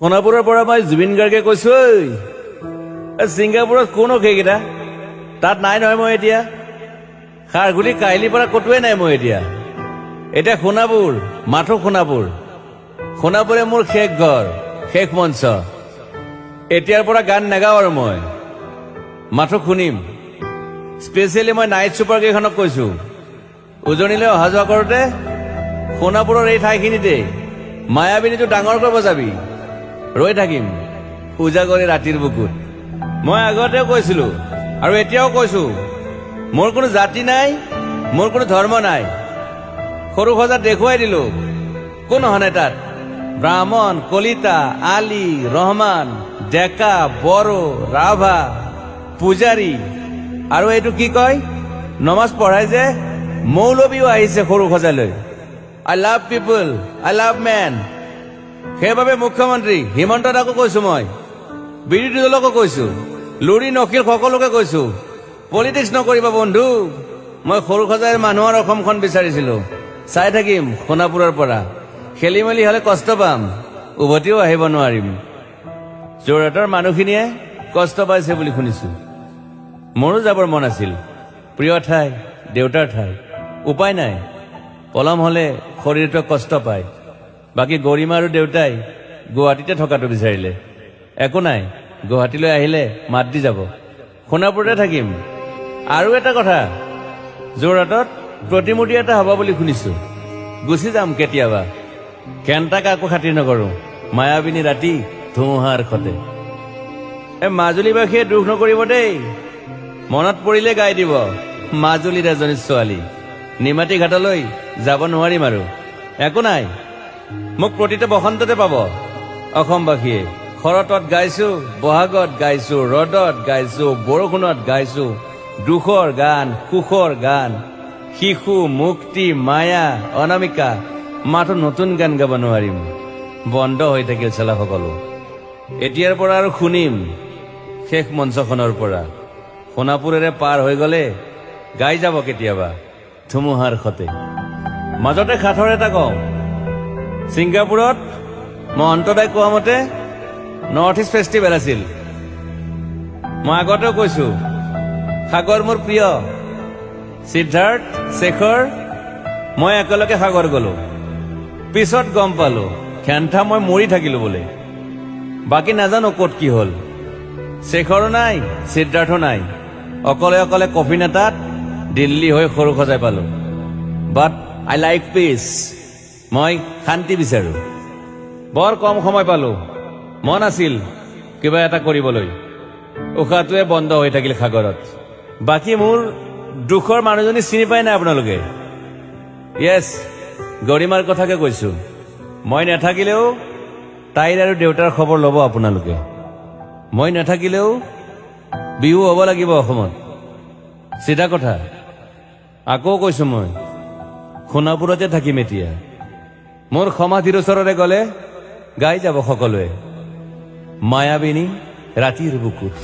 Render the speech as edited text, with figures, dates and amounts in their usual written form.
সোণাপুৰৰ পৰা মই জুবিন গাৰ্গে কৈছো। ঐ, এই ছিংগাপুৰত কোন সেইকেইটা তাত নাই নহয়। মই এতিয়া খাৰঘুলি কাহিলীৰ পৰা ক'তোৱে নাই। মই এতিয়া এতিয়া সোণাপুৰ, মাথো সোণাপুৰ। সোণাপুৰে মোৰ শেষ ঘৰ, শেষ মঞ্চ। এতিয়াৰ পৰা গান নাগাওঁ আৰু মই মাথো শুনিম। স্পেচিয়েলি মই নাইট ছুপাৰ কেইখনক কৈছো, উজনিলৈ অহা যোৱা কৰোঁতে সোণাপুৰৰ এই ঠাইখিনিতে মায়াবিনীটো ডাঙৰকৈ বজাবি। ৰৈ থাকিম উজাগৰী ৰাতিৰ বুকুত। মই আগতেও কৈছিলো আৰু এতিয়াও কৈছো, মোৰ কোনো জাতি নাই, মোৰ কোনো ধৰ্ম নাই। সৰুসজাত দেখুৱাই দিলো, কোন অহা নাই তাত। ব্ৰাহ্মণ, কলিতা, আলী, ৰহমান, ডেকা, বড়ো, ৰাভা, পূজাৰী আৰু এইটো কি কয়, নমাজ পঢ়াই যে মৌলবীও আহিছে সৰুসজালৈ। I love people, I love man. সেইবাবে মুখ্যমন্ত্ৰী হিমন্ত দাকো কৈছো, মই বিৰোধী দলকো কৈছো, লুৰিণ অখিল সকলোকে কৈছো, পলিটিক্স নকৰিবা বন্ধু। মই সৰুসজাইৰ মানুহৰ অসমখন বিচাৰিছিলো। চাই থাকিম সোণাপুৰৰ পৰা। খেলি মেলি হলে কষ্ট পাম, উভতিও আহিব নোৱাৰিম। যোৰহাটৰ মানুহখিনিয়ে কষ্ট পাইছে বুলি শুনিছো। মোৰো যাবৰ মন আছিল, প্ৰিয় ঠাই, দেউতাৰ ঠাই। উপায় নাই, পলম হলে শৰীৰটোৱে কষ্ট পায়। বাকী গৰিমা আৰু দেউতাই গুৱাহাটীতে থকাটো বিচাৰিলে। একো নাই, গুৱাহাটীলৈ আহিলে মাত দি যাব। সোণাপুৰতে থাকিম। আৰু এটা কথা, যোৰহাটত প্ৰতিমূৰ্তি এটা হ'ব বুলি শুনিছো। গুচি যাম কেতিয়াবা। কেণ্টাক আকৌ খাতিৰ নকৰোঁ। মায়াবিনী ৰাতি ধুমুহাৰ সতে। এই মাজুলীবাসীয়ে দুখ নকৰিব দেই, মনত পৰিলে গাই দিব মাজুলীৰ এজনী ছোৱালী। নিমাতী ঘাটলৈ যাব নোৱাৰিম আৰু। একো নাই, মোক প্ৰতিটো বসন্ততে পাব অসমবাসীয়ে। শৰতত গাইছো, বহাগত গাইছো, ৰ'দত গাইছো, বৰষুণত গাইছো, দুখৰ গান, সুখৰ গান, শিশু, মুক্তি, মায়া, অনামিকা। মাথো নতুন গান গাব নোৱাৰিম। বন্ধ হৈ থাকিল চেলা সকলো। এতিয়াৰ পৰা আৰু শুনিম শেষ মঞ্চখনৰ পৰা। সোণাপুৰেৰে পাৰ হৈ গ'লে গাই যাব কেতিয়াবা ধুমুহাৰ সতে। মাজতে সাঁথৰ এটা কওঁ। ছিংগাপুৰত মহন্তদাই কোৱা মতে নৰ্থ ইষ্ট ফেষ্টিভেল আছিল। মই আগতেও কৈছো, সাগৰ মোৰ প্ৰিয়। সিদ্ধাৰ্থ, শেখৰ, মই একেলগে সাগৰ গলো। পিছত গম পালো খেন্থা মই মৰি থাকিলো বোলে। বাকী নাজানো ক'ত কি হ'ল। শেখৰো নাই, সিদ্ধাৰ্থো নাই। অকলে অকলে কফিন এটাত দিল্লী হৈ সৰুসজাই পালো। But I like peace. মই শান্তি বিচাৰো। বৰ কম সময় পালো। মন আছিল কিবা এটা কৰিবলৈ, উশাহটোৱে বন্ধ হৈ থাকিল সাগৰত। বাকী মোৰ দুখৰ মানুহজনী চিনি পাই নাই আপোনালোকে? য়েছ, গৰিমাৰ কথাকে কৈছো। মই নাথাকিলেও তাইৰ আৰু দেউতাৰ খবৰ ল'ব আপোনালোকে। মই নাথাকিলেও বিহু হ'ব লাগিব অসমত, চিধা কথা। আকৌ কৈছো, মই সোণাপুৰতে থাকিম এতিয়া। মোৰ সমাধিৰ ওচৰৰে গ'লে গাই যাব সকলোৱে মায়াবিনী ৰাতিৰ বুকুত।